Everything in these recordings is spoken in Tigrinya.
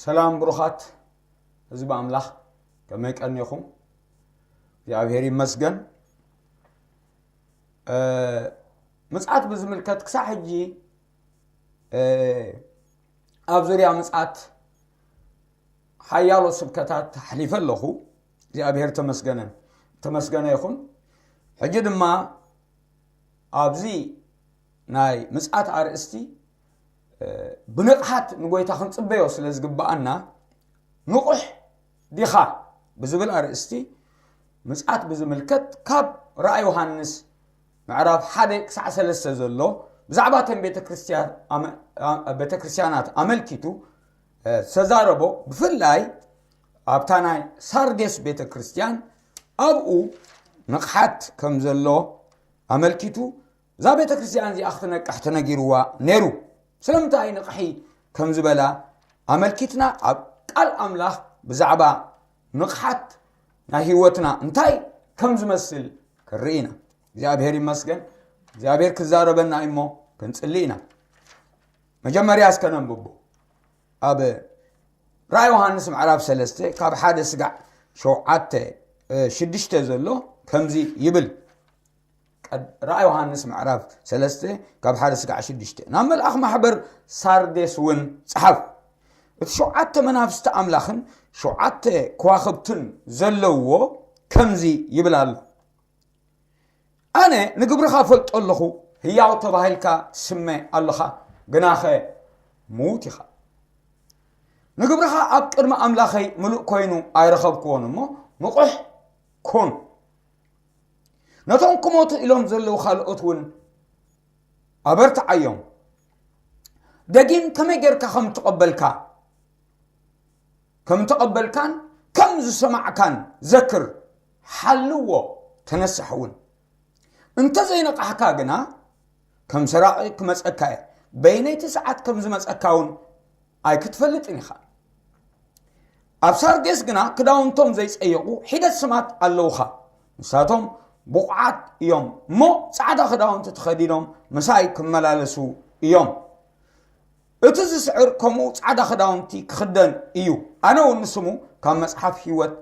ሰላም ብሩኻት ህዝቢ ኣምላኽ፣ ከመይ ቀኒኹም? እግዚኣብሔር ይመስገን። እ፣ ምጽኣት ብዝምልከት ክሳዕ ሕጂ፣ እ፣ ኣብ ዙርያ ምጽኣት ሓያሎ ስብከታት ኣሕሊፈ ኣለኹ። እግዚኣብሔር ተመስገነን፣ ተመስገነ ይኹን። ሕጂ ድማ ኣብዚ ናይ ምጽኣት ኣርእስቲ፣ እ፣ ብንቕሓት ንጎይታ ክንጽበዮ ስለ ዝግብኣና፣ ንቑሕ ዲኻ ብዝብል ኣርእስቲ ምጽኣት ብዝምልከት ካብ ራእይ ዮሃንስ ምዕራፍ ሓደ ክሳዕ ሰለስተ ዘሎ ብዛዕባ እተን ቤተ ክርስቲያን ኣመ-፣ ኣ-፣ ቤተ ክርስቲያናት ኣመልኪቱ፣ እ፣ ዝተዛረቦ፣ ብፍላይ ኣብታ ናይ ሳርዴስ ቤተ ክርስቲያን፣ ኣብኡ ንቕሓት ከም ዘሎ ኣመልኪቱ፣ እዛ ቤተ ክርስቲያን እዚኣ ክትነቅሕ ተነጊርዋ ነይሩ። ስለምንታይ ንቕሒ ከም ዝበላ ኣመልኪትና ኣብ ቃል ኣምላኽ ብዛዕባ ንቕሓት ናይ ህይወትና እንታይ ከም ዝመስል ክንርኢ ኢና። እግዚኣብሔር ይመስገን። እግዚኣብሔር ክዛረበና እዩ እሞ ክንጽሊ ኢና። መጀመርያ እስከ ነንብቦ። ኣብ ራእይ ዮሃንስ ምዕራፍ ሰለስተ ካብ ሓደ ስጋዕ ሸውዓተ፣ እ፣ ሽዱሽተ ዘሎ ከምዚ ይብል። ቀድ-፣ ራእይ ዮሃንስ ምዕራፍ ሰለስተ ካብ ሓደ ስጋዕ ሽዱሽተ። ናብ መልኣኽ ማሕበር ሳርዴስ እውን ጸሓፍ። እቲ ሸውዓተ መናፍስቲ ኣምላኽን ሸውዓተ ከዋኽብትን ዘለዎ ከምዚ ይብል ኣሎ። ኣነ ንግብርኻ እፈልጦ ኣለኹ፣ ህያው ተባሂልካ ትስመ ኣለኻ፣ ግናኸ ምዉት ኢኻ። ንግብርኻ ኣብ ቅድሚ ኣምላኸይ ምሉእ ኮይኑ ኣይረኸብክዎን እሞ፣ ንቑሕ ኩን። ነቶም ክሞቱ ኢሎም ዘለዉ ካልኦት እውን ኣበርትዓዮም። ደጊም ከመይ ጌርካ ከም እትቐበልካ፣ ከም እተቐበልካን ከም ዝሰማዕካን ዘክር፣ ሓልዎ፣ ተነሳሕ እውን። እንተ ዘይነቓሕካ ግና፣ ከም ሰራቒ ክመጸካ እየ፣ በይነይቲ ሰዓት ከም ዝመጸካ እውን ኣይክትፈልጥን ኢኻ። ኣብ ሳርዴስ ግና ክዳውንቶም ዘይጸየቑ ሒደት ስማት ኣለውኻ። ንሳቶም ብቑዓት እዮም እሞ፣ ጻዕዳ ክዳውንቲ ተኸዲኖም ምሳይ ክመላለሱ እዮም። እቲ ዝስዕር ከምኡ ጻዕዳ ክዳውንቲ ክኽደን እዩ። ኣነ እውን ንስሙ ካብ መጽሓፍ ህይወት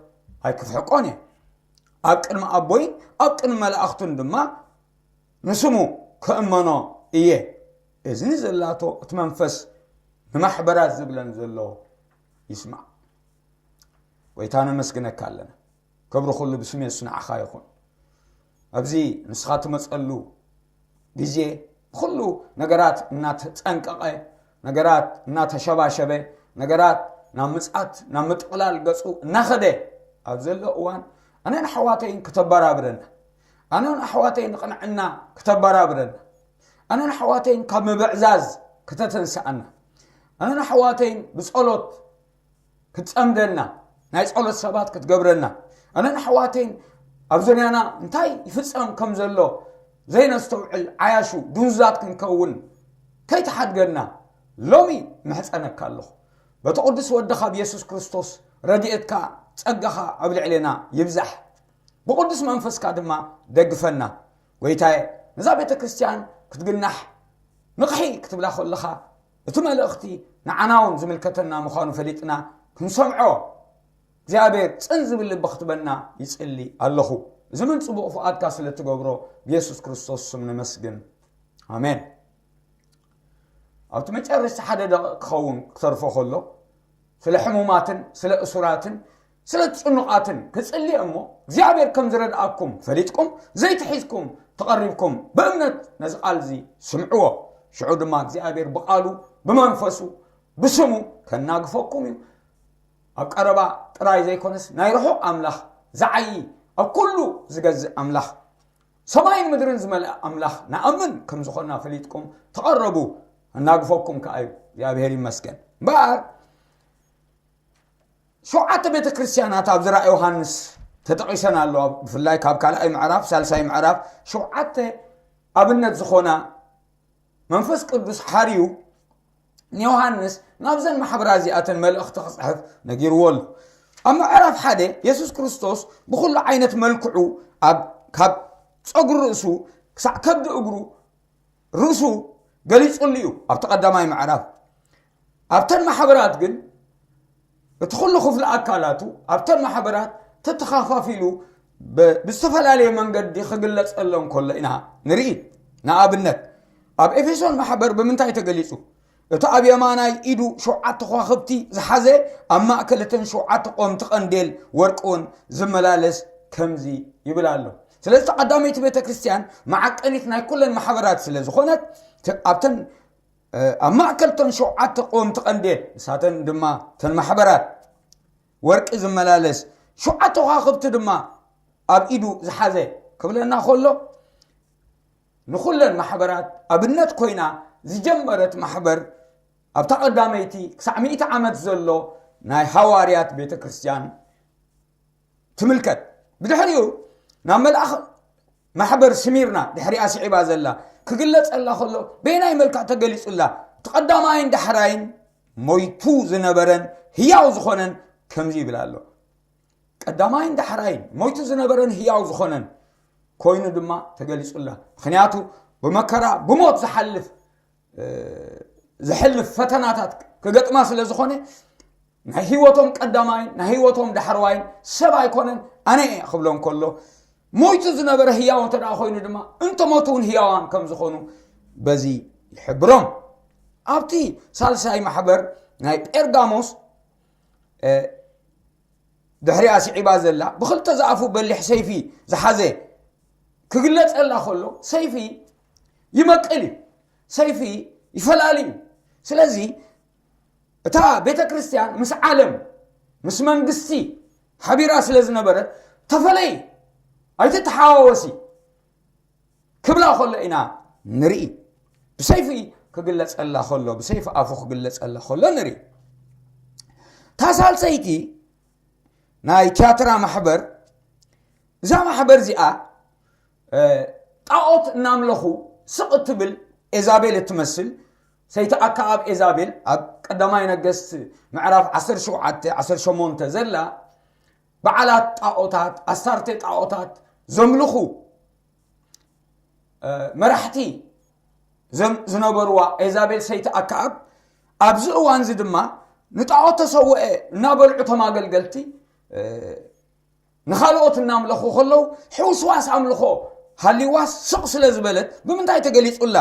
ኣይክፍሕቆን እየ። ኣብ ቅድሚ ኣቦይን ኣብ ቅድሚ መላእኽቱን ድማ ንስሙ ክእመኖ እየ። እዝኒ ዘላቶ እቲ መንፈስ ንማሕበራት ዝብለን ዘሎ ይስማዕ። ጎይታ ነመስግነካ ኣለና። ክብሪ ኩሉ ብስም የሱስ ንዓኻ ይኹን። ኣብዚ ንስኻ ትመጸሉ ግዜ፣ ብኹሉ ነገራት እናተጸንቀቐ፣ ነገራት እናተሸባሸበ፣ ነገራት ናብ ምጽኣት፣ ናብ ምጥቕላል ገጹ እናኸደ ኣብ ዘሎ እዋን፣ ኣነን ኣሕዋተይን ክተበራብረና፣ ኣነን ኣሕዋተይን ንቕንዕና ክተበራብረና፣ ኣነን ኣሕዋተይን ካብ ምብዕዛዝ ክተተንስኣና፣ ኣነን ኣሕዋተይን ብጸሎት ክትጸምደና፣ ናይ ጸሎት ሰባት ክትገብረና፣ ኣነን ኣሕዋተይን ኣብ ዙርያና እንታይ ይፍጸም ከም ዘሎ ዘይነስተውዕል ዓያሹ ድንዙዛት ክንከውን ከይትሓድገና ሎሚ ምሕጸነካ ኣለኹ። በቲ ቅዱስ ወድኻ ብየሱስ ክርስቶስ ረድኤትካ፣ ጸጋኻ ኣብ ልዕሌና ይብዛሕ። ብቅዱስ መንፈስካ ድማ ደግፈና። ጎይታየ፣ ነዛ ቤተ ክርስቲያን ክትግናሕ ንቕሒ ክትብላ ከለኻ፣ እቲ መልእኽቲ ንዓና እውን ዝምልከተና ምዃኑ ፈሊጥና ክንሰምዖ፣ እግዚኣብሔር ጽን ዝብል ልቢ ክትበና ይጽሊ ኣለኹ። እዚ ምን ጽቡቕ ፍቓድካ ስለ እትገብሮ፣ ብየሱስ ክርስቶስ ስም ነመስግን። ኣሜን። ኣብቲ መጨረሽታ ሓደ ደቂቕ ክኸውን ክተርፎ ከሎ፣ ስለ ሕሙማትን ስለ እሱራትን ስለ ጽኑቓትን ክጽሊ እሞ፣ እግዚኣብሔር ከም ዝረድኣኩም ፈሊጥኩም፣ ዘይትሒዝኩም ተቐሪብኩም፣ ብእምነት ነዚ ቃል እዚ ስምዕዎ። ሽዑ ድማ እግዚኣብሔር ብቃሉ፣ ብመንፈሱ፣ ብስሙ ከናግፈኩም እዩ። ኣብ ቀረባ ጥራይ ዘይኮነስ፣ ናይ ርሑቕ ኣምላኽ ዝዓዪ፣ ኣብ ኩሉ ዝገዝእ ኣምላኽ፣ ሰማይን ምድርን ዝመልአ ኣምላኽ ንኣምን ከም ዝኾንና ፈሊጥኩም ተቐረቡ፣ ኣናግፈኩም ከኣ እዩ። እግዚኣብሔር ይመስገን። እምበኣር፣ ሸውዓተ ቤተ ክርስቲያናት ኣብዚ ራእይ ዮሃንስ ተጠቒሰን ኣለዋ። ብፍላይ ካብ ካልኣይ ምዕራፍ፣ ሳልሳይ ምዕራፍ፣ ሸውዓተ ኣብነት ዝኾና መንፈስ ቅዱስ ሓርዩ ንዮሃንስ ናብዘን ማሕበራ እዚኣተን መልእኽቲ ክጽሕፍ ነጊርዎ ኣሎ። ኣብ ምዕራፍ ሓደ የሱስ ክርስቶስ ብኹሉ ዓይነት መልክዑ፣ ኣብ፣ ካብ ጸጉሪ ርእሱ ክሳዕ ከብዲ እግሩ፣ ርእሱ ገሊጹሉ እዩ ኣብቲ ቀዳማይ ምዕራፍ። ኣብተን ማሕበራት ግን እቲ ኩሉ ክፍሊ ኣካላቱ ኣብተን ማሕበራት ተተኻፋፊሉ ብ-፣ ብዝተፈላለየ መንገዲ ክግለጸሎም ከሎ ኢና ንርኢ። ንኣብነት፣ ኣብ ኤፌሶን ማሕበር ብምንታይ ተገሊጹ? እቲ ኣብ የማናይ ኢዱ ሸውዓተ ከዋኽብቲ ዝሓዘ፣ ኣብ ማእከል እተን ሸውዓተ ቆምቲ ቀንዴል ወርቂ እውን ዝመላለስ ከምዚ ይብል ኣሎ። ስለዚ፣ እቲ ቀዳመይቲ ቤተ ክርስቲያን መዓቀኒት ናይ ኩለን ማሕበራት ስለ ዝኾነት፣ ተ-፣ ኣብተን፣ እ፣ ኣብ ማእከል እተን ሸውዓተ ቆምቲ ቀንዴል፣ ንሳተን ድማ እተን ማሕበራት፣ ወርቂ ዝመላለስ፣ ሸውዓተ ከዋኽብቲ ድማ ኣብ ኢዱ ዝሓዘ ክብለና ከሎ፣ ንኹለን ማሕበራት ኣብነት ኮይና ዝጀመረት ማሕበር፣ ኣብታ ቀዳመይቲ ክሳዕ ሚእቲ ዓመት ዘሎ ናይ ሃዋርያት ቤተ ክርስቲያን ትምልከት። ብድሕሪኡ ናብ መልኣኽ ማሕበር ስሚርና ድሕሪኣ ስዒባ ዘላ ክግለጸላ ከሎ፣ በየናይ መልክዕ ተገሊጹላ? እቲ ቀዳማይን ዳሕራይን ሞይቱ ዝነበረን ህያው ዝኾነን ከምዚ ይብል ኣሎ። ቀዳማይን ዳሕራይን ሞይቱ ዝነበረን ህያው ዝኾነን ኮይኑ ድማ ተገሊጹላ። ምኽንያቱ ብመከራ ብሞት ዝሓልፍ፣ እ፣ ዘሕልፍ ፈተናታት ክገጥማ ስለ ዝኾነ፣ ናይ ህይወቶም ቀዳማይን ናይ ህይወቶም ዳሕረዋይን ሰብ ኣይኮነን፣ ኣነ እየ ክብሎም ከሎ፣ ሞይቱ ዝነበረ ህያው እንተ ደኣ ኮይኑ ድማ፣ እንተ ሞቱ እውን ህያዋን ከም ዝኾኑ በዚ ይሕብሮም። ኣብቲ ሳልሳይ ማሕበር ናይ ጴርጋሞስ፣ እ፣ ድሕሪኣ ስዒባ ዘላ፣ ብኽልተ ዝኣፉ በሊሕ ሰይፊ ዝሓዘ ክግለጸላ ከሎ፣ ሰይፊ ይመቅል እዩ፣ ሰይፊ ይፈላሊ እዩ። ስለዚ እታ ቤተ ክርስቲያን ምስ ዓለም፣ ምስ መንግስቲ ሓቢራ ስለ ዝነበረት፣ ተፈለይ፣ ኣይትተሓዋወሲ ክብላ ከሎ ኢና ንርኢ። ብሰይፊ ክግለጸላ ከሎ፣ ብሰይፊ ኣፉ ክግለጸላ ከሎ ንርኢ። እታ ሳልሰይቲ ናይ ቲያትራ ማሕበር፣ እዛ ማሕበር እዚኣ፣ እ፣ ጣዖት እናምለኹ ስቕ እትብል ኤዛቤል እትመስል፣ ሰይቲ ኣከኣብ ኤዛቤል፣ ኣብ ቀዳማይ ነገስት ምዕራፍ ዓሰርተ ሸውዓተ፣ ዓሰርተ ሸሞንተ ዘላ፣ በዓላት ጣዖታት፣ ኣስታርቴ ጣዖታት ዘምልኹ፣ እ፣ መራሕቲ ዘም-፣ ዝነበርዋ ኤዛቤል ሰይቲ ኣከኣብ፣ ኣብዚ እዋን እዚ ድማ ንጣዖት ተሰውአ እናበልዑ እቶም ኣገልገልቲ፣ እ፣ ንኻልኦት እናምለኹ ከለዉ፣ ሕውስዋስ ኣምልኾ ሃልይዋስ ስቕ ስለ ዝበለት፣ ብምንታይ ተገሊጹላ?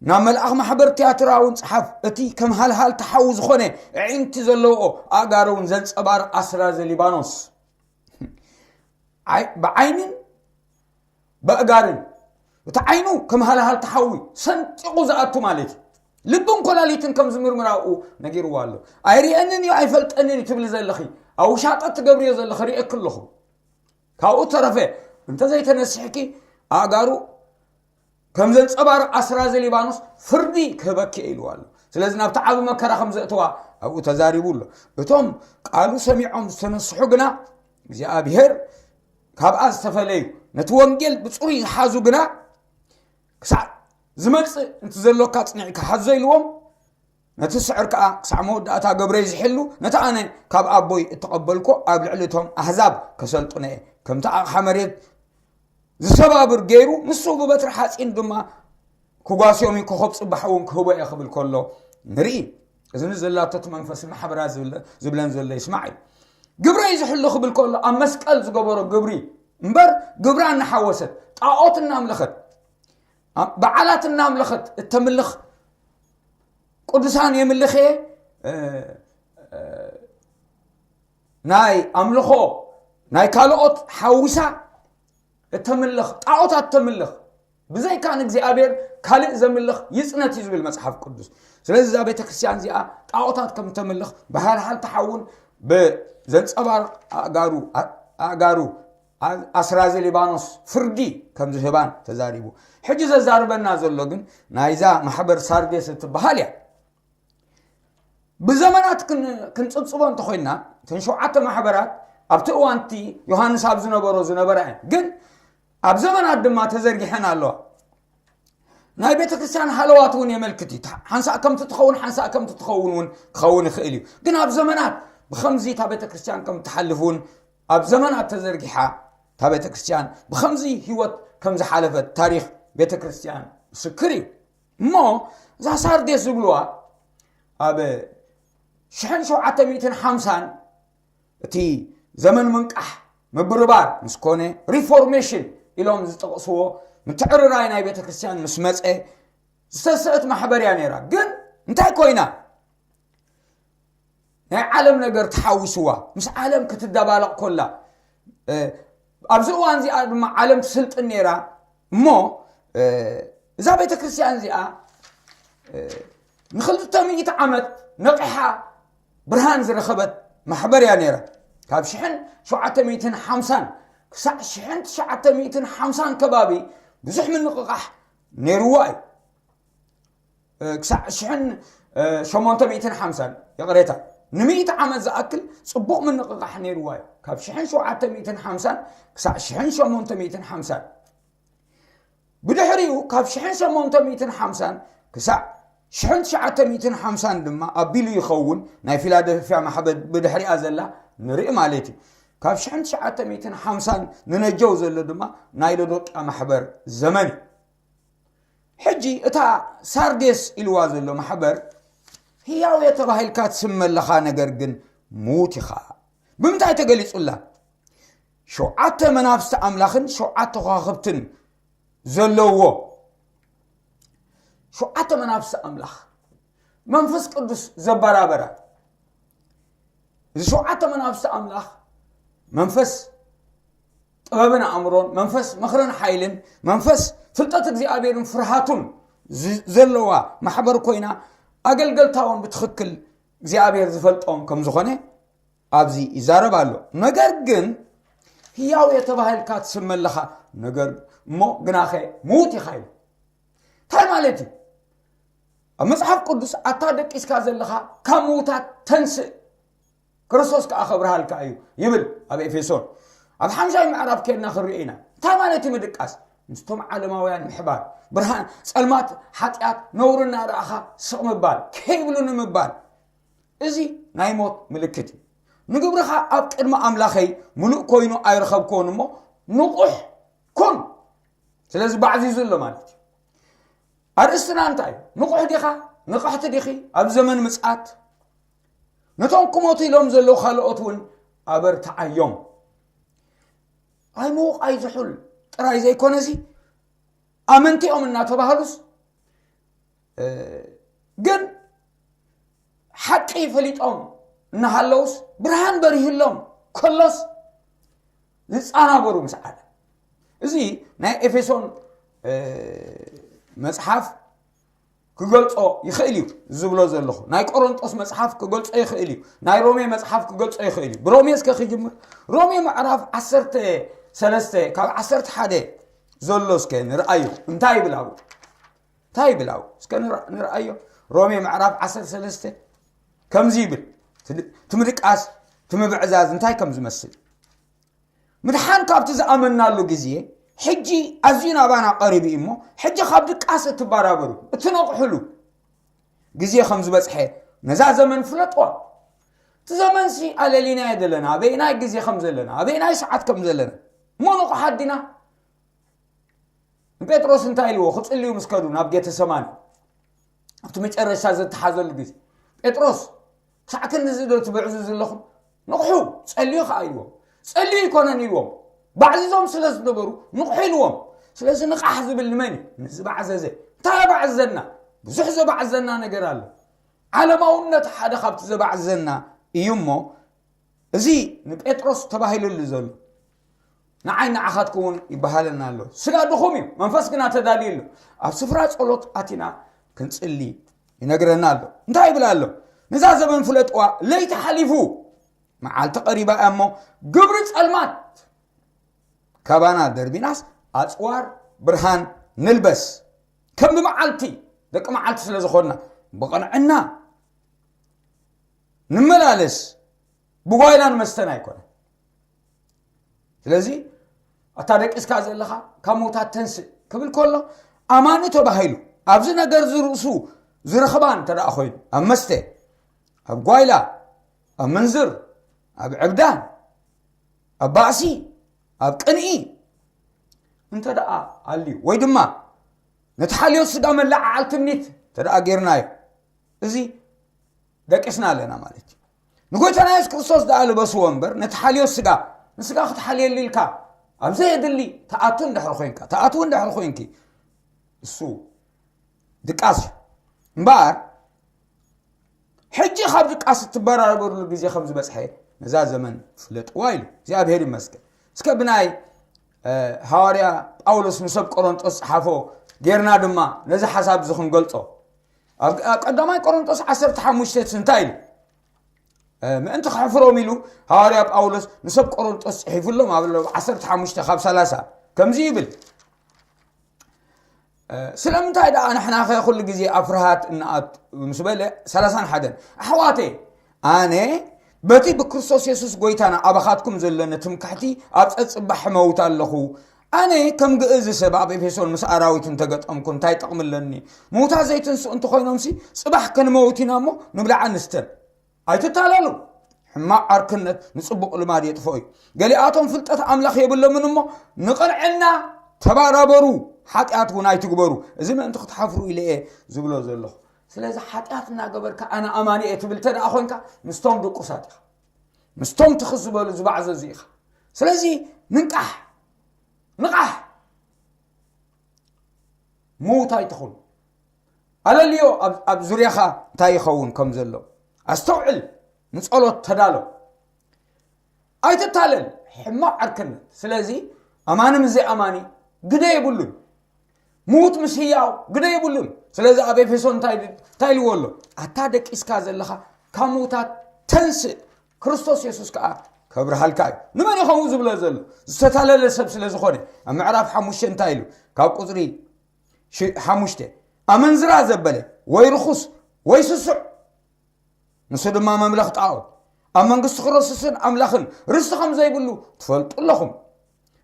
ናብ መልኣኽ ማሕበር ቲያትራ እውን ጸሓፍ፣ እቲ ከም ሃልሃልታ ሓዊ ዝኾነ ኣዒንቲ ዘለዎ ኣእጋሩ እውን ዘንጸባርቕ ኣስራዚ ሊባኖስ። ዓይ-፣ ብዓይንን በእጋርን፣ እቲ ዓይኑ ከም ሃልሃልታ ሓዊ ሰንጢቑ ዝኣቱ ማለት እዩ። ልብን ኮላሊትን ከም ዝምርምር ኣብኡ ነጊርዋ ኣሎ። ኣይርእየንን እዩ፣ ኣይፈልጠንን እዩ ትብሊ ዘለኺ፣ ኣብ ውሻጠ ትገብርዮ ዘለኺ ርእየኪ ኣለኹ። ካብኡ ተረፈ፣ እንተዘይተነሲሕኪ፣ ኣእጋሩ ከም ዘንጸባርቕ ኣስራዚ ሊባኖስ ፍርዲ ክህበኪ እየ ኢልዋ ኣሎ። ስለዚ ናብቲ ዓቢ መከራ ከም ዘእተዋ ኣብኡ ተዛሪቡ ኣሎ። እቶም ቃሉ ሰሚዖም ዝተነስሑ ግና፣ እግዚኣብሔር ካብኣ ዝተፈለዩ፣ ነቲ ወንጌል ብጽሩይ ዝሓዙ ግና፣ ክሳዕ ዝመጽእ እቲ ዘሎካ ጽኒዕካ ሓዞ ኢልዎም፣ ነቲ ስዕር ከኣ ክሳዕ መወዳእታ ገብረይ ዝሕሉ፣ ነቲ ኣነ ካብ ኣቦይ እተቐበልኮ ኣብ ልዕሊ እቶም ኣህዛብ ከሰልጥኖ እየ። ከምቲ ኣቕሓ መሬት ዝሰባብር ገይሩ፣ ንሱ ብበትሪ ሓጺን ድማ ክጓስዮም እዩ፣ ኮኸብ ጽባሕ እውን ክህቦ እየ ክብል ከሎ ንርኢ። እዚ ንዘላቶ እቲ መንፈስ ማሕበራ ዝብለ-፣ ዝብለን ዘሎ ይስማዕ እዩ። ግብረይ ዝሕሉ ክብል ከሎ ኣብ መስቀል ዝገበሮ ግብሪ እምበር፣ ግብራ እናሓወሰት፣ ጣዖት እናምለኸት፣ ኣ-፣ በዓላት እናምለኸት እተምልኽ፣ ቅዱሳን የምልኽ እየ፣ እ፣ እ፣ ናይ ኣምልኾ ናይ ካልኦት ሓዊሳ እተምልኽ፣ ጣዖታት እተምልኽ፣ ብዘይካ ንእግዚኣብሔር ካልእ ዘምልኽ ይጽነት እዩ ዝብል መጽሓፍ ቅዱስ። ስለዚ እዛ ቤተ ክርስቲያን እዚኣ ጣዖታት ከም እተምልኽ ብሃልሃልታ ሓውን ብዘንጸባርቕ ኣእጋሩ፣ ኣ-፣ ኣእጋሩ፣ ኣ-፣ ኣስራዚ ሊባኖስ ፍርዲ ከም ዝህባን ተዛሪቡ። ሕጂ ዘዛርበና ዘሎ ግን ናይዛ ማሕበር ሳርዴስ እትበሃል እያ። ብዘመናት ክን-፣ ክንጽብጽቦ እንተኾይንና፣ እተን ሸውዓተ ማሕበራት ኣብቲ እዋን እቲ ዮሃንስ ኣብ ዝነበሮ ዝነበራ እየን። ግን ኣብ ዘመናት ድማ ተዘርጊሐን ኣለዋ። ናይ ቤተ ክርስቲያን ሃለዋት እውን የመልክት እዩ። ሓንሳእ ከምቲ ትኸውን፣ ሓንሳእ ከምቲ ትኸውን እውን ክኸውን ይኽእል እዩ። ግን ኣብ ዘመናት ብኸምዚ እታ ቤተ ክርስቲያን ከም ትሓልፍ እውን፣ ኣብ ዘመናት ተዘርጊሓ እታ ቤተ ክርስቲያን ብኸምዚ ህይወት ከም ዝሓለፈት ታሪኽ ቤተ ክርስቲያን ምስክር እዩ። እሞ እዛ ሳርዴስ ዝብልዋ ኣብ ሽሕን ሸውዓተ ሚእትን ሓምሳን እቲ ዘመን ምንቃሕ ምብርባር ምስ ኮነ፣ ሪፎርሜሽን ኢሎም ዝጠቕስዎ ምትዕርራይ ናይ ቤተ ክርስቲያን ምስ መጸ ዝተስእት ማሕበር እያ ነይራ። ግን እንታይ ኮይና? ናይ ዓለም ነገር ተሓዊስዋ፣ ምስ ዓለም ክትደባለቕ ኮላ፣ እ፣ ኣብዚ እዋን እዚኣ ድማ ዓለም ትስልጥን ነይራ። እሞ እ፣ እዛ ቤተ ክርስቲያን እዚኣ እ፣ ንክልተ ሚእቲ ዓመት ነቒሓ ብርሃን ዝረኸበት ማሕበር እያ ነይራ። ካብ ሽሕን ሸውዓተ ሚእትን ሓምሳን ክሳዕ ሽሕን ትሽዓተ ሚእትን ሓምሳን ከባቢ ብዙሕ ምንቕቓሕ ነይርዋ እዩ። እ፣ ክሳዕ ሽሕን ሸሞንተ ሚእትን ሓምሳን፣ ይቕሬታ፣ ንሚእቲ ዓመት ዝኣክል ጽቡቕ ምንቕቓሕ ነይርዋ እዩ። ካብ ሽሕን ሸውዓተ ሚእትን ሓምሳን ክሳዕ ሽሕን ሸሞንተ ሚእትን ሓምሳን። ብድሕሪኡ ካብ ሽሕን ሸሞንተ ሚእትን ሓምሳን ክሳዕ ሽሕን ትሽዓተ ሚእትን ሓምሳን ድማ ኣቢሉ ይኸውን ናይ ፊላደልፍያ ማሕበር ብድሕሪኣ ዘላ ንርኢ ማለት እዩ። ካብ ሽሕን ትሽዓተ ሚእትን ሓምሳን ንነጀው ዘሎ ድማ ናይ ሎዶቅያ ማሕበር ዘመን እዩ። ሕጂ እታ ሳርዴስ ኢልዋ ዘሎ ማሕበር ህያው እየ ተባሂልካ ትስመ ኣለኻ፣ ነገር ግን ምዉት ኢኻ። ብምንታይ ተገሊጹላ? ሸውዓተ መናፍስቲ ኣምላኽን ሸውዓተ ከዋኽብትን ዘለዎ፣ ሸውዓተ መናፍስቲ ኣምላኽ መንፈስ ቅዱስ ዘበራበራ። እዚ ሸውዓተ መናፍስቲ ኣምላኽ መንፈስ ጥበብን ኣእምሮን፣ መንፈስ ምኽርን ሓይልን፣ መንፈስ ፍልጠት እግዚኣብሔርን ፍርሃቱን ዝ-፣ ዘለዋ ማሕበር ኮይና፣ ኣገልገልታ እውን ብትኽክል እግዚኣብሔር ዝፈልጦም ከም ዝኾነ ኣብዚ ይዛረብ ኣሎ። ነገር ግን ህያው እየ ተባሂልካ ትስመ ኣለኻ፣ ነገር እሞ ግናኸ ምዉት ኢኻ ኢሉ። እንታይ ማለት እዩ? ኣብ መጽሓፍ ቅዱስ ኣታ ደቂስካ ዘለኻ ካብ ምዉታት ተንስእ፣ ክርስቶስ ከኣ ከብርሃልካ እዩ ይብል ኣብ ኤፌሶን። ኣብ ሓምሻይ ምዕራፍ ኬድና ክንሪኦ ኢና። እንታይ ማለት እዩ ምድቃስ? ምስቶም ዓለማውያን ምሕባር፣ ብርሃን፣ ጸልማት፣ ሓጢኣት፣ ነውሪ እናረኣኻ ስቕ ምባል፣ ከይብሉ ንምባል። እዚ ናይ ሞት ምልክት እዩ። ንግብርኻ ኣብ ቅድሚ ኣምላኸይ ምሉእ ኮይኑ ኣይረኸብክዎን እሞ ንቑሕ ኩን። ስለዚ ባዕዚዙ ኣሎ ማለት እዩ። ኣርእስትና እንታይ እዩ? ንቑሕ ዲኻ? ንቕሕቲ ዲኺ? ኣብ ዘመን ምጽኣት ነቶም ክሞቱ ኢሎም ዘለዉ ካልኦት እውን ኣበርትዓዮም። ኣይምውቕ ኣይዝሑል ጥራይ ዘይኮነሲ፣ ኣመንቲ እዮም እናተባህሉስ፣ እ፣ ግን ሓቂ ፈሊጦም እናሃለውስ፣ ብርሃን በሪህሎም ከሎስ ዝጻናበሩ ምስ ዓለም። እዚ ናይ ኤፌሶን፣ እ፣ መጽሓፍ ክገልጾ ይኽእል እዩ ዝብሎ ዘለኹ። ናይ ቆሮንጦስ መጽሓፍ ክገልጾ ይኽእል እዩ። ናይ ሮሜ መጽሓፍ ክገልጾ ይኽእል እዩ። ብሮሜ እስከ ክጅምር። ሮሜ ምዕራፍ ዓሰርተ ሰለስተ ካብ ዓሰርተ ሓደ ዘሎ እስከ ንርኣዮ። እንታይ ይብል ኣብኡ? እንታይ ይብል ኣብኡ? እስከ ንር-፣ ንርኣዮ። ሮሜ ምዕራፍ ዓሰርተ ሰለስተ ከምዚ ይብል። ትድ-፣ ትምድቃስ፣ ትምብዕዛዝ እንታይ ከም ዝመስል። ምድሓን ካብቲ ዝኣመናሉ ግዜ ሕጂ ኣዝዩ ናባና ቀሪቡ እዩ እሞ፣ ሕጂ ካብ ድቃስ እትበራበሩ፣ እትነቕሕሉ ግዜ ከም ዝበጽሐ ነዛ ዘመን ፍለጥዋ። እቲ ዘመንሲ ኣለሊናዮ ዘለና፣ ኣበየናይ ግዜ ከም ዘለና፣ ኣበየናይ ሰዓት ከም ዘለና። እሞ ንቑሓት ዲና? ንጴጥሮስ እንታይ ኢልዎ? ክጽልዩ ምስ ከዱ ናብ ጌተሰማኒ፣ ኣብቲ መጨረሻ ዘተሓዘሉ ግዜ፣ ጴጥሮስ፣ ክሳዕ ክንድዚ ዶ ትብዕዙ ዘለኹም? ንቕሑ፣ ጸልዩ ኸዓ ኢልዎም። ጸልዩ ኣይኮነን ኢልዎም፣ ባዕዚዞም ስለ ዝነበሩ ንቕሑ ኢልዎም። ስለዚ ንቓሕ ዝብል ንመን እዩ? ንዝባዕዘዘ። እንታይ የባዕዘና? ብዙሕ ዘባዕዘና ነገር ኣሎ። ዓለማውነት ሓደ ካብቲ ዘባዕዘና እዩ እሞ፣ እዚ ንጴጥሮስ ተባሂሉሉ ዘሎ ንዓይ ንዓኻትኩም እውን ይበሃለና ኣሎ። ስጋ ድኹም እዩ፣ መንፈስ ግና ተዳልዩ ኣሎ። ኣብ ስፍራ ጸሎት ኣቲና ክንጽሊ ይነግረና ኣሎ። እንታይ ይብል ኣሎ? ነዛ ዘመን ፍለጥዋ፣ ለይቲ ሓሊፉ፣ መዓልቲ ቀሪባ እያ እሞ፣ ግብሪ ጸልማት ካባና ደርቢናስ፣ ኣጽዋር ብርሃን ንልበስ። ከም ብመዓልቲ፣ ደቂ መዓልቲ ስለ ዝኾንና፣ ብቕንዕና ንመላለስ፣ ብጓይላን መስተን ኣይኮነን። ስለዚ፣ ኣታ ደቂስካ ዘለኻ፣ ካብ ምዉታት ተንስእ ክብል ከሎ፣ ኣማኒ ተባሂሉ፣ ኣብዚ ነገር ዝርእሱ ዝረኽባ እንተ ደኣ ኮይኑ፣ ኣብ መስተ፣ ኣብ ጓይላ፣ ኣብ ምንዝር፣ ኣብ ዕብዳን፣ ኣብ ባእሲ፣ ኣብ ቅንኢ እንተ ደኣ ኣልዩ፣ ወይ ድማ ነቲ ሓልዮት ስጋ መለዓዓል ትምኒት እንተ ደኣ ጌርናዮ፣ እዚ ደቂስና ኣለና ማለት እዩ። ንጎይታና የሱስ ክርስቶስ ደኣ ልበስዎ እምበር፣ ነቲ ሓልዮ ስጋ፣ ንስጋ ክትሓልየሉ ኢልካ ኣብ ዘየድሊ ትኣቱ እንድሕር ኮይንካ፣ ትኣትው እንድሕር ኮይንኪ፣ እሱ ድቃስ እዩ። እምበኣር፣ ሕጂ ካብ ድቃስ እትበራበርሉ ግዜ ከም ዝበጽሐ ነዛ ዘመን ፍለጥዋ ኢሉ። እግዚኣብሔር ይመስገን። እስከ ብናይ፣ እ፣ ሃዋርያ ጳውሎስ ንሰብ ቆሮንጦስ ጸሓፎ ጌርና ድማ ነዚ ሓሳብ እዚ ክንገልጾ። ኣብ፣ ኣብ ቀዳማይ ቆሮንጦስ ዓሰርተ ሓሙሽተ እንታይ ኢሉ? እ፣ ምእንቲ ከሕፍሮም ኢሉ ሃዋርያ ጳውሎስ ንሰብ ቆሮንጦስ ጽሒፉሎም ኣብ ዓሰርተ ሓሙሽተ ካብ ሰላሳ ከምዚ ይብል። እ፣ ስለምንታይ ደኣ ንሕናኸ ኩሉ ግዜ ኣብ ፍርሃት እንኣቱ? ምስ በለ፣ ሰላሳን ሓደን፣ ኣሕዋተይ፣ ኣነ በቲ ብክርስቶስ የሱስ ጎይታና ኣባኻትኩም ዘሎ ትምክሕቲ ኣብ ጸጽባሕ እመውት ኣለኹ። ኣነ ከም ግእዝ ሰብ ኣብ ኤፌሶን ምስ ኣራዊት እንተገጠምኩ እንታይ ጥቕሚ ኣለኒ? ምውታት ዘይትንስኡ እንተኾይኖምሲ፣ ጽባሕ ክንመውት ኢና እሞ ንብላዕ ንስተን። ኣይትታለሉ። ሕማቕ ዓርክነት ንጽቡቕ ልማድ የጥፍኦ እዩ። ገሊኣቶም ፍልጠት ኣምላኽ የብሎምን እሞ፣ ንቕንዕና ተባራበሩ፣ ሓጢኣት እውን ኣይትግበሩ። እዚ ምእንቲ ክትሓፍሩ ኢለ እየ ዝብሎ ዘለኹ። ስለዚ ሓጢኣት እናገበርካ ኣነ ኣማኒ እየ ትብል እንተ ደኣ ኮይንካ፣ ምስቶም ድቁሳት ኢኻ። ምስቶም ትኽ ዝበሉ ዝባዕዘዙ ኢኻ። ስለዚ ንንቃሕ፣ ንቓሕ። ምዉት ኣይትኹን። ኣለልዮ ኣብ፣ ኣብ ዙርያኻ እንታይ ይኸውን ከም ዘሎ። ኣስተውዕል፣ ንጸሎት ተዳሎ። ኣይትታለል፣ ሕማቕ ዓርክነት። ስለዚ ኣማኒ ምስ ዘይኣማኒ ግደ የብሉን። ምዉት ምስ ህያው ግደ የብሉን። ስለዚ ኣብ ኤፌሶን እንታይ፣ እንታይ ኢልዎ ኣሎ? ኣታ ደቂስካ ዘለኻ ካብ ምዉታት ተንስእ፣ ክርስቶስ የሱስ ከኣ ከብርሃልካ እዩ። ንመን እዩ ከምኡ ዝብሎ ዘሎ? ዝተታለለ ሰብ ስለ ዝኾነ። ኣብ ምዕራፍ ሓሙሽተ እንታይ ኢሉ? ካብ ቁጽሪ ሽ-፣ ሓሙሽተ፣ ኣመንዝራ ዘበለ ወይ ርኹስ ወይ ስሱዕ፣ ንሱ ድማ መምለኽ ጣዖት፣ ኣብ መንግስቲ ክርስቶስን ኣምላኽን ርስቲ ከም ዘይብሉ ትፈልጡ ኣለኹም።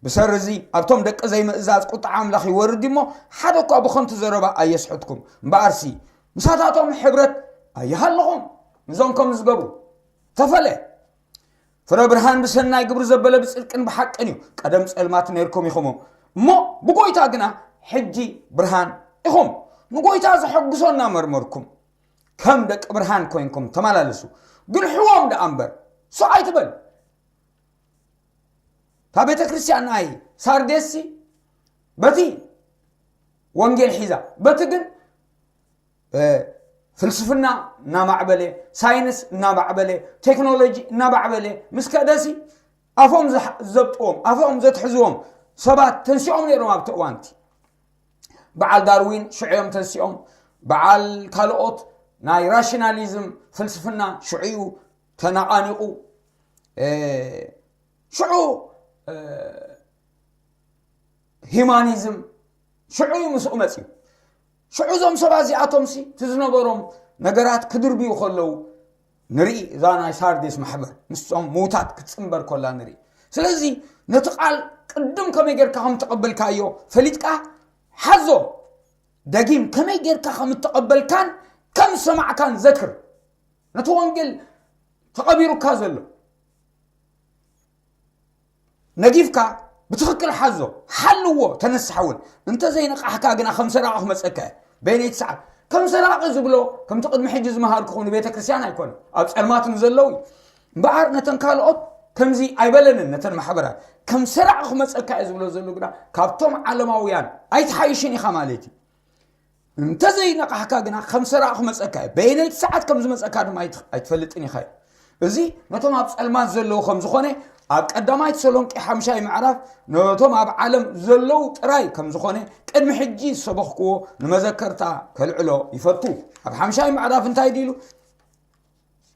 ብሰሪ እዚ ኣብቶም ደቂ ዘይምእዛዝ ቁጥዓ ኣምላኽ ይወርድ እሞ፣ ሓደ እኳ ብኸንቱ ዘረባ ኣየስሕትኩም። እምበኣርሲ ምሳታቶም ሕብረት ኣይሃለኹም። ንዞም ከም ዝገብሩ ተፈለ። ፍረ ብርሃን ብሰናይ ግብሪ ዘበለ ብጽድቅን ብሓቅን እዩ። ቀደም ጸልማት ነርኩም ኢኹም እሞ፣ ብጎይታ ግና ሕጂ ብርሃን ኢኹም። ንጎይታ ዘሐጉሶ እናመርመርኩም፣ ከም ደቂ ብርሃን ኮይንኩም ተመላለሱ። ግንሕዎም ደኣ እምበር፣ ስቕ ኣይትበል። እታ ቤተ ክርስቲያን ናይ ሳርዴስሲ በቲ ወንጌል ሒዛ፣ በቲ ግን፣ እ፣ ፍልስፍና እናማዕበለ፣ ሳይንስ እናማዕበለ፣ ቴክኖሎጂ እናማዕበለ ምስ ከደሲ፣ ኣፎም ዝሕ-፣ ዘብጥዎም፣ ኣፎም ዘትሕዝዎም ሰባት ተንሲኦም ነይሮም ኣብቲ እዋንቲ። በዓል ዳርዊን ሽዑ እዮም ተንሲኦም። በዓል ካልኦት ናይ ራሽናሊዝም ፍልስፍና ሽዑ እዩ ተነቓኒቑ። እ፣ ሽዑ፣ እ፣ ሂማኒዝም ሽዑ እዩ ምስኡ መጽዩ። ሽዑ እዞም ሰባት እዚኣቶምሲ እቲ ዝነበሮም ነገራት ክድርብዩ ከለዉ ንርኢ፣ እዛ ናይ ሳርዴስ ማሕበር ምስቶም ምዉታት ክትጽንበር ከላ ንርኢ። ስለዚ ነቲ ቃል ቅድም ከመይ ጌርካ ከም ተቐበልካዮ ፈሊጥካ ሓዞ። ደጊም ከመይ ጌርካ ከም እተቐበልካን ከም ዝሰማዕካን ዘክር። ነቲ ወንጌል ተቐቢሩካ ዘሎ ነጊፍካ ብትኽክል ሓዞ፣ ሓልዎ፣ ተነሳሕ እውን። እንተ ዘይነቃሕካ ግና ከም ሰራቒ ክመጸካ እየ። በይነይቲ ሰዓት ከም ሰራቒ ዝብሎ፣ ከምቲ ቅድሚ ሕጂ ዝመሃርኩኹም ንቤተ ክርስቲያን ኣይኮነን፣ ኣብ ጸልማት ንዘለዉ እዩ። እምበኣር ነተን ካልኦት ከምዚ ኣይበለንን፣ ነተን ማሕበራት ከም ሰራቒ ክመጸካ እየ ዝብሎ ዘሎ ግና ካብቶም ዓለማውያን ኣይትሓይሽን ኢኻ ማለት እዩ። እንተ ዘይነቃሕካ ግና ከም ሰራቒ ክመጸካ እዩ። በየነይቲ ሰዓት ከም ዝመጸካ ድማ ኣይት-፣ ኣይትፈልጥን ኢኻ እዩ። እዚ ነቶም ኣብ ጸልማት ዘለዉ ከም ዝኾነ፣ ኣብ ቀዳማይ ተሰሎንቄ ሓምሻይ ምዕራፍ ነቶም ኣብ ዓለም ዘለዉ ጥራይ ከም ዝኾነ፣ ቅድሚ ሕጂ ዝሰበኽክዎ ንመዘከርታ ከልዕሎ ይፈቱ። ኣብ ሓምሻይ ምዕራፍ እንታይ ድሉ?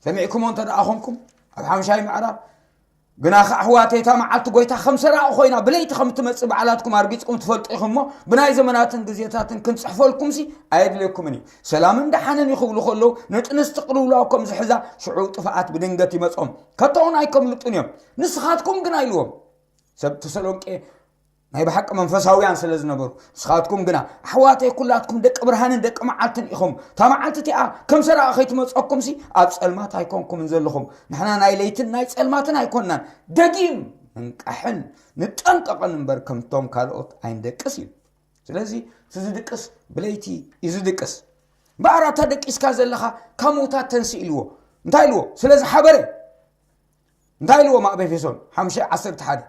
ሰሚዕኩሞ እንተ ደኣ ኾንኩም፣ ኣብ ሓምሻይ ምዕራፍ፣ ግናኸ ኣሕዋተይ፣ እታ መዓልቲ ጐይታ ከም ሰራቒ ኾይና ብለይቲ ከም እትመጽእ ባዕላትኩም ኣርጊጽኩም ትፈልጡ ኢኹም እሞ፣ ብናይ ዘመናትን ግዜታትን ክንጽሕፈልኩምሲ ኣየድልየኩምን እዩ። ሰላምን ደሓንን እዩ ክብሉ ከለዉ፣ ንጥንስቲ ቅልውላው ከም ዝሕዛ፣ ሽዑ ጥፍኣት ብድንገት ይመጾም፣ ከቶ እውን ኣይከምልጡን እዮም። ንስኻትኩም ግና ኢልዎም። ሰብ ተሰሎንቄ ናይ ብሓቂ መንፈሳውያን ስለ ዝነበሩ፣ ንስኻትኩም ግና፣ ኣሕዋተይ፣ ኩላትኩም ደቂ ብርሃንን ደቂ መዓልትን ኢኹም። እታ መዓልቲ እቲኣ ከም ሰራቒ ከይትመጸኩምሲ፣ ኣብ ጸልማት ኣይኮንኩምን ዘለኹም። ንሕና ናይ ለይትን ናይ ጸልማትን ኣይኮንናን። ደጊም ንንቃሕን ንጠንቀቕን እምበር፣ ከምቶም ካልኦት ኣይንደቅስ እዩ። ስለዚ፣ እቲ ዝድቅስ ብለይቲ እዩ ዝድቅስ። እምበኣር፣ ኣታ ደቂስካ ዘለኻ፣ ካብ ምዉታት ተንስእ ኢልዎ። እንታይ ኢልዎ? ስለ ዝሓበረ። እንታይ ኢልዎም ኣብ ኤፌሶን ሓሙሽተ ዓሰርተ ሓደ?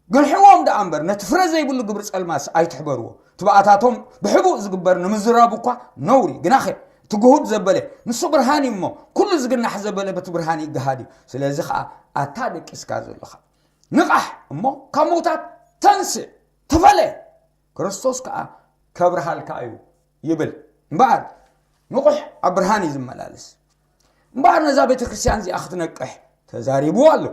ግንሕዎም ደኣ እምበር፣ ነቲ ፍረ ዘይብሉ ግብሪ ጸልማስ ኣይትሕበርዎ። ትብኣታቶም ብሕቡእ ዝግበር ንምዝራቡ እኳ ነውሪ። ግናኸ እቲ ግሁድ ዘበለ ንሱ ብርሃን እዩ እሞ፣ ኩሉ ዝግናሕ ዘበለ በቲ ብርሃን ይገሃድ እዩ። ስለዚ ኸኣ ኣታ ደቂስካ ዘለኻ፣ ንቓሕ እሞ ካብ ምውታት ተንስእ፣ ተፈለ፣ ክርስቶስ ከኣ ከብርሃልካ እዩ ይብል። እምበኣር ንቑሕ ኣብ ብርሃን እዩ ዝመላለስ። እምበኣር ነዛ ቤተ ክርስቲያን እዚኣ ክትነቅሕ ተዛሪቡ ኣሎ።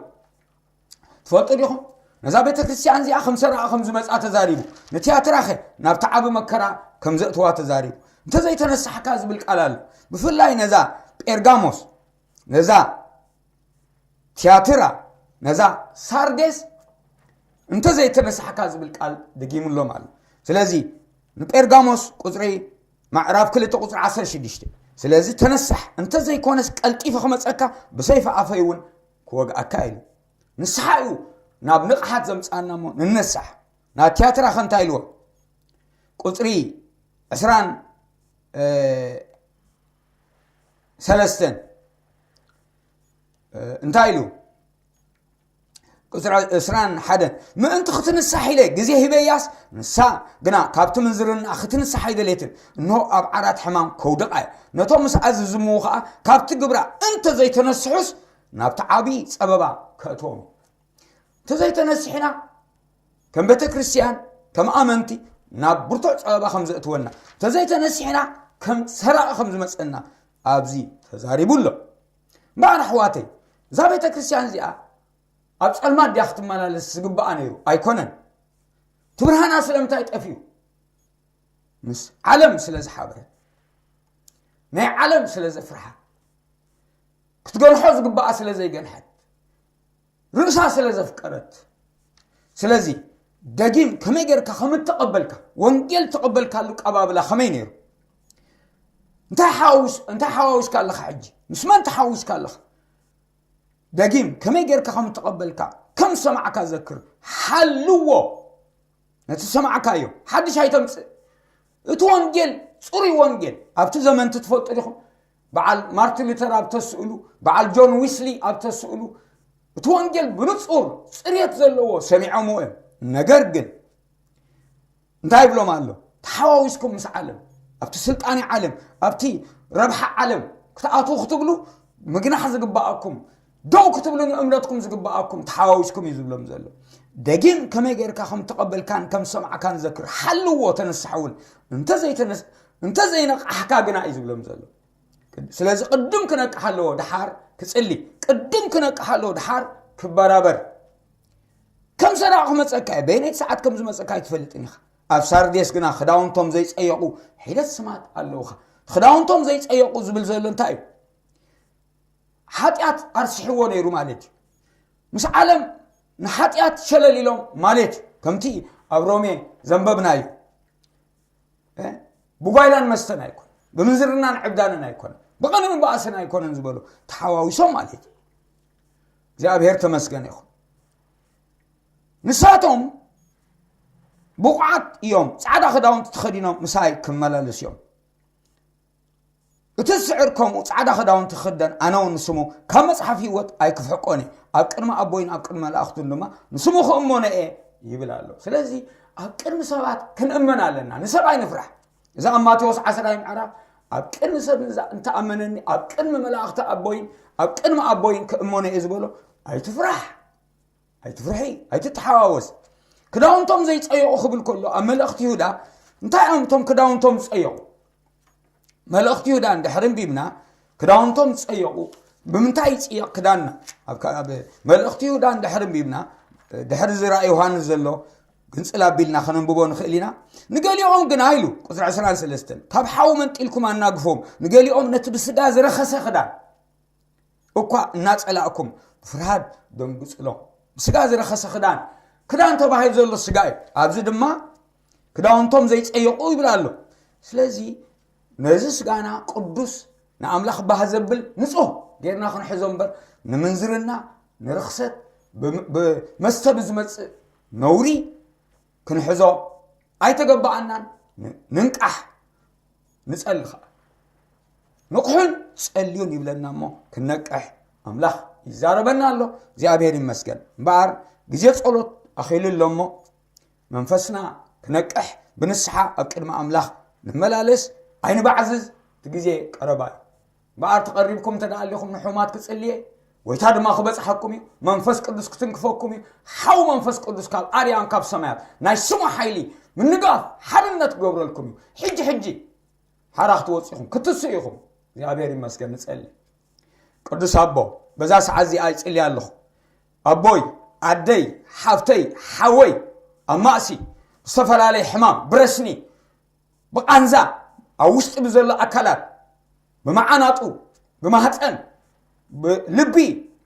ትፈልጡ ዲኹም? ነዛ ቤተ ክርስቲያን እዚኣ ከም ሰራቒ ከም ዝመጻ ተዛሪቡ። ንትያትራኸ ናብቲ ዓቢ መከራ ከም ዘእትዋ ተዛሪቡ። እንተዘይተነሳሕካ ዝብል ቃል ኣሎ። ብፍላይ ነዛ ጴርጋሞስ፣ ነዛ ትያትራ፣ ነዛ ሳርዴስ እንተዘይተነሳሕካ ዝብል ቃል ደጊምሎም ኣሎ። ስለዚ ንጴርጋሞስ ቁጽሪ፣ ምዕራፍ ክልተ ቁጽሪ ዓሰርተ ሽዱሽተ፣ ስለዚ ተነሳሕ፣ እንተዘይኮነስ ቀልጢፈ ክመጸካ፣ ብሰይፊ ኣፈይ እውን ክወግኣካ ኢሉ። ንስሓ እዩ ናብ ንቕሓት ዘምጽኣና እሞ ንነሳሕ። ናብ ትያትራ ከ እንታይ ኢልዎ? ቁጽሪ ዕስራን፣ እ፣ ሰለስተን፣ እ፣ እንታይ ኢሉ? ቁጽሪ ዕስራን ሓደን፣ ምእንቲ ክትንሳሕ ኢለ ግዜ ሂበያስ፣ ንሳ ግና ካብቲ ምንዝርና ክትንሳሕ ኣይደለየትን። እንሆ ኣብ ዓራት ሕማም ከውድቓ እየ። ነቶም ምስኣ ዝዝምዉ ኸኣ ካብቲ ግብራ እንተ ዘይተነስሑስ፣ ናብቲ ዓብዪ ጸበባ ከእትዎም እዩ። እንተ ዘይተነሲሕና፣ ከም ቤተ ክርስቲያን፣ ከም ኣመንቲ፣ ናብ ብርቱዕ ጸበባ ከም ዘእትወና፣ እንተ ዘይተነሲሕና፣ ከም ሰራቒ ከም ዝመጸና ኣብዚ ተዛሪቡ ኣሎ። እምበኣር ኣሕዋተይ፣ እዛ ቤተ ክርስቲያን እዚኣ ኣብ ጸልማት ድያ ክትመላለስ ዝግብኣ ነይሩ? ኣይኮነን። እቲ ብርሃና ስለምንታይ ጠፊኡ? ምስ ዓለም ስለ ዝሓበረ፣ ናይ ዓለም ስለ ዘፍርሓ፣ ክትገንሖ ዝግብኣ ስለ ዘይገንሐት፣ ርእሳ ስለ ዘፍቀረት። ስለዚ ደጊም ከመይ ጌርካ ከም እተቐበልካ፣ ወንጌል እተቐበልካሉ ቀባብላ ከመይ ነይሩ? እንታይ ሓዋውስ-፣ እንታይ ሓዋዊስካ ኣለኻ ሕጂ? ምስ መን ተሓዊስካ ኣለኻ? ደጊም ከመይ ጌርካ ከም እተቐበልካ፣ ከም ዝሰማዕካ ዘክር። ሓልዎ። ነቲ ዝሰማዕካዮ ሓድሽ ኣይተምጽእ። እቲ ወንጌል ጽሩይ ወንጌል። ኣብቲ ዘመንቲ ትፈልጡ ዲኹም? በዓል ማርቲን ሉተር ኣብ ተስእሉ፣ በዓል ጆን ዊስሊ ኣብ ተስእሉ፣ እቲ ወንጌል ብንጹር ጽርየት ዘለዎ ሰሚዖምዎ እዮም። ነገር ግን እንታይ ይብሎም ኣሎ? ተሓዋዊስኩም ምስ ዓለም፣ ኣብቲ ስልጣኔ ዓለም፣ ኣብቲ ረብሓ ዓለም ክትኣትዉ ክትብሉ፣ ምግናሕ ዝግብኣኩም፣ ደው ክትብሉ ንእምነትኩም ዝግብኣኩም ተሓዋዊስኩም እዩ ዝብሎም ዘሎ። ደጊም ከመይ ጌርካ ከም ተቐበልካን ከም ሰማዕካን ዘክር፣ ሓልዎ፣ ተነሳሕ እውን። እንተዘይተነስ-፣ እንተዘይነቃሕካ ግና እዩ ዝብሎም ዘሎ። ስለዚ ቅድም ክነቅሕ ኣለዎ፣ ደሓር ክጽሊ። ቅድም ክነቅሕ ኣለዎ፣ ደሓር ክበራበር። ከም ሰራቕ ክመጸካ እዩ። በየነይቲ ሰዓት ከም ዝመጸካ ኣይትፈልጥን ኢኻ። ኣብ ሳርዴስ ግና ክዳውንቶም ዘይጸየቑ ሒደት ስማት ኣለውኻ። ክዳውንቶም ዘይጸየቑ ዝብል ዘሎ እንታይ እዩ? ሓጢኣት ኣርሲሕዎ ነይሩ ማለት እዩ። ምስ ዓለም ንሓጢኣት ሸለል ኢሎም ማለት እዩ። ከምቲ ኣብ ሮሜ ዘንበብናዩ። እ? ብጓይላን መስተን ኣይኮነን፣ ብምንዝርናን ዕብዳንን ኣይኮነን፣ ብቐንእን ብኣስን ኣይኮነን ዝበሎ ተሓዋዊሶም ማለት እዩ። እግዚኣብሔር ተመስገን ይኹን። ንሳቶም ብቑዓት እዮም፣ ጻዕዳ ክዳውንቲ ተኸዲኖም ምሳይ ክመላለሱ እዮም። እቲ ዝስዕር ከምኡ ጻዕዳ ክዳውንቲ ክኽደን፣ ኣነ እውን ንስሙ ካብ መጽሓፍ ህይወት ኣይክፍሕቆን እየ። ኣብ ቅድሚ ኣቦይን ኣብ ቅድሚ መላእኽቱን ድማ ንስሙ ክእመኖ እየ ይብል ኣሎ። ስለዚ ኣብ ቅድሚ ሰባት ክንእመን ኣለና፣ ንሰብ ኣይንፍራሕ። እዛ ኣብ ማቴዎስ ዓስራይ ምዕራፍ፣ ኣብ ቅድሚ ሰብ እንዛ-፣ እንተኣመነኒ፣ ኣብ ቅድሚ መላእኽቲ ኣቦይን ኣብ ቅድሚ ኣቦይን ክእመኖ እየ ዝበሎ፣ ኣይትፍራሕ። ኣይትፍርሒ፣ ኣይትተሓዋወስ። ክዳውንቶም ዘይጸየቑ ክብል ከሎ፣ ኣብ መልእኽቲ ይሁዳ እንታይ እዮም እቶም ክዳውንቶም ዝጸየቑ? መልእኽቲ ይሁዳ እንድሕር እንቢብና፣ ክዳውንቶም ዝጸየቑ፣ ብምንታይ ይጽየቕ ክዳንና? ኣብ ከ-፣ ኣብ መልእኽቲ ይሁዳ እንድሕር እንቢብና፣ ድሕሪ እዚ ራእይ ዮሃንስ ዘሎ ግንጽል ኣቢልና ከነንብቦ ንኽእል ኢና። ንገሊኦም ግና ኢሉ፣ ቁጽሪ ዕስራን ሰለስተን፣ ካብ ሓዊ መንጢልኩም ኣናግፎም፣ ንገሊኦም ነቲ ብስጋ ዝረኸሰ ክዳን እኳ እናጸላእኩም ብፍርሃት ደንግጽሎም። ብስጋ ዝረኸሰ ክዳን፣ ክዳን ተባሂሉ ዘሎ ስጋ እዩ። ኣብዚ ድማ ክዳውንቶም ዘይጸየቑ ይብል ኣሎ። ስለዚ ነዚ ስጋና ቅዱስ፣ ንኣምላኽ ባህ ዘብል ንጹህ ጌርና ክንሕዞ እምበር፣ ንምንዝርና፣ ንርኽሰት፣ ብም-፣ ብመስተ ብዝመጽእ ነውሪ ክንሕዞ ኣይተገባኣናን። ን-፣ ንንቃሕ፣ ንጸሊ ኸኣ። ንቕሑን ጸልዩን ይብለና እሞ ክንነቅሕ ኣምላኽ ይዛረበና ኣሎ። እግዚኣብሔር ይመስገን። እምበኣር ግዜ ጸሎት ኣኺሉ ኣሎ እሞ መንፈስና ክነቅሕ ብንስሓ ኣብ ቅድሚ ኣምላኽ ንመላለስ ኣይንባዕዝዝ። እቲ ግዜ ቀረባ እዩ። እምበኣር ተቐሪብኩም እንተ ደኣ ኣሊኹም ንሕሙማት ክጽልየ፣ ጎይታ ድማ ክበጽሓኩም እዩ። መንፈስ ቅዱስ ክትንክፈኩም እዩ። ሓው መንፈስ ቅዱስ ካብ ኣርያም ካብ ሰማያት ናይ ስሙ ሓይሊ ምንጋፍ ሓርነት ክገብረልኩም እዩ። ሕጂ ሕጂ ሓራ ክትወጽኡ ኢኹም፣ ክትስኡ ኢኹም። እግዚኣብሔር ይመስገን። ንጸሊ። ቅዱስ ኣቦ፣ በዛ ሰዓት እዚኣ ይጽሊ ኣለኹ። ኣቦይ፣ ኣደይ፣ ሓፍተይ፣ ሓወይ ኣብ ማእሲ ዝተፈላለየ ሕማም ብረስኒ ብቓንዛ ኣብ ውሽጢ ብዘሎ ኣካላት ብመዓናጡ ብማህፀን ብልቢ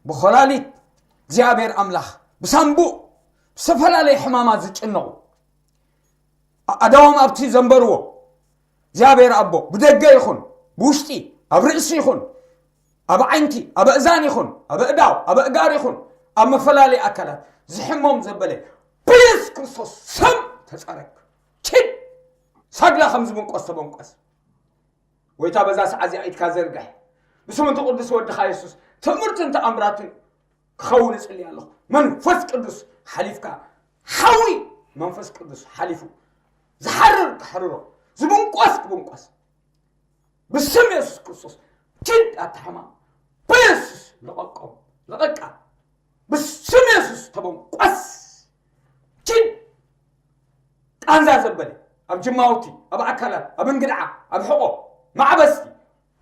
ብኮላሊት እግዚኣብሔር ኣምላኽ ብሳምቡእ ብዝተፈላለየ ሕማማት ዝጭነቑ ኣእዳዎም ኣብቲ ዘንበርዎ እግዚኣብሔር ኣቦ ብደገ ይኹን ብውሽጢ ኣብ ርእሲ ይኹን ኣብ ዓይንቲ ኣብ እዛን ይኹን ኣብ እዳው ኣብ እጋር ይኹን ኣብ መፈላለየ ኣካላት ዝሕሞም ዘበለ ብየሱስ ክርስቶስ ስም ተጻረግ። ኪድ ሳግላ ከም ዝብንቆስ ተበንቆስ። ጎይታ በዛ ሰዓት እዚኣ ኢድካ ዘርግሕ። ብስም እቲ ቅዱስ ወድኻ የሱስ ትእምርትን ተኣምራትን ክኸውን እጽሊ ኣለኹ። መንፈስ ቅዱስ ሓሊፍካ ሓዊ መንፈስ ቅዱስ ሓሊፉ ዝሓርር ክሕርሮ ዝብንቆስ ክብንቆስ ብስም የሱስ ክርስቶስ ኪድ ኣታ ሕማም ብየሱስ ልቐቆም ልቐቃ ብስም የሱስ ተበንቆስ ኪድ ቃንዛ ዘበለ ኣብ ጅማውቲ ኣብ ኣካላት ኣብ እንግድዓ ኣብ ሕቆ ማዕበስቲ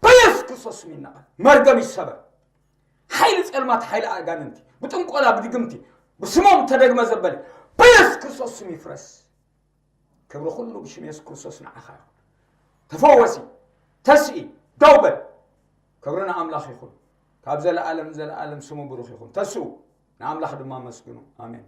በየሱስ ክርስቶስ ስም ይነቐል መርገም ይሰበር ሓይሊ ጸልማት ሓይሊ ኣጋንንቲ ብጥንቆላ ብድግምቲ ብስሞም ተደግመ ዘበለ በየሱስ ክርስቶስ ስም ይፍረስ ክብሪ ኩሉ ብሽም የሱስ ክርስቶስ ንዓኻ ይኹን ተፈወሲ ተስኢ ደው በል ክብሪ ንኣምላኽ ይኹን ካብ ዘለኣለም ንዘለኣለም ስሙ ብሩኽ ይኹን ተስኡ ንኣምላኽ ድማ ኣመስግኑ ኣሜን